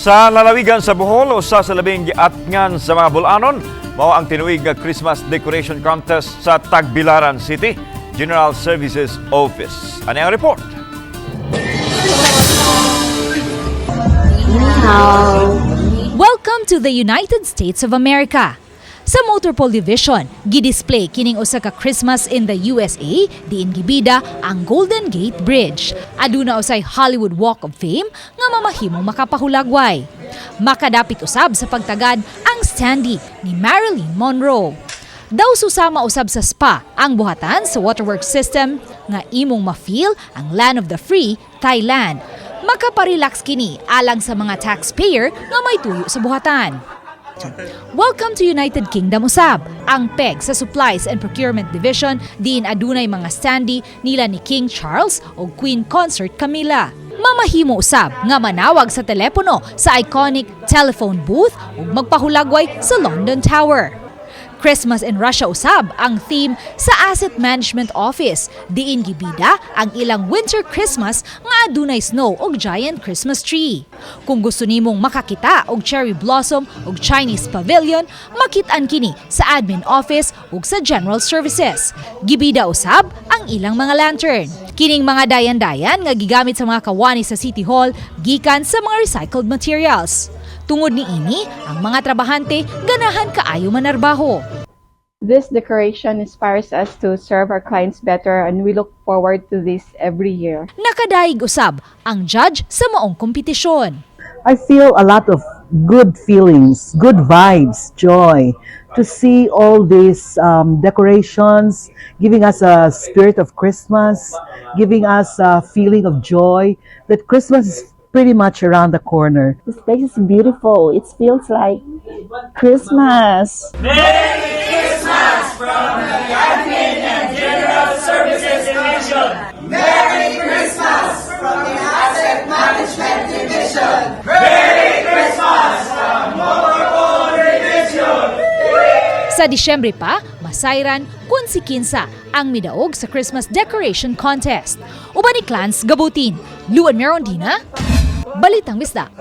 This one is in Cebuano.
Sa lalawigan sa Bohol, usa sa labing giatngan sa mga Bol-anon, mao ang tinuig nga Christmas Decoration Contest sa Tagbilaran City General Services Office. Ani ang report? Welcome to the United States of America. Sa Motorpole Division, gidisplay kining usa ka Christmas in the USA diin gibida ang Golden Gate Bridge. Aduna usay Hollywood Walk of Fame nga mamahimong makapahulagway. Makadapit usab sa pagtagad ang standee ni Marilyn Monroe. Daw susama usab sa spa ang buhatan sa waterworks system nga imong ma-feel ang land of the free, Thailand. Makaparelax kini alang sa mga taxpayer nga may tuyo sa buhatan. Welcome to United Kingdom usab. Ang peg sa Supplies and Procurement Division diin adunay mga standee nila ni King Charles o Queen Consort Camilla. Mamahimo usab nga manawag sa telepono sa iconic telephone booth ug magpahulagway sa London Tower. Christmas in Russia usab ang theme sa Asset Management Office. Diin gibida ang ilang winter Christmas nga adunay snow ug giant Christmas tree. Kung gusto nimong makakita og cherry blossom ug Chinese pavilion, makit-an kini sa admin office ug sa general services. Gibida usab ang ilang mga lantern. Kining mga dayan-dayan nga gigamit sa mga kawani sa City Hall gikan sa mga recycled materials. Tungod ni ini, ang mga trabahante ganahan kaayo manarbaho. This decoration inspires us to serve our clients better, and we look forward to this every year. Nakadaig usab ang judge sa maong kompetisyon. I feel a lot of good feelings, good vibes, joy to see all these decorations giving us a spirit of Christmas, giving us a feeling of joy that Christmas is pretty much around the corner. This place is beautiful. It feels like Christmas. Christmas from the Admin and General Services Division. Merry Christmas from the Asset Management Division. Merry Christmas from Motorpole Division. Sa Disyembre pa, masayran kung si kinsa ang midaog sa Christmas Decoration Contest. Uban ni Clans Gabutin, Luan Merondina, Balitang Bisdak.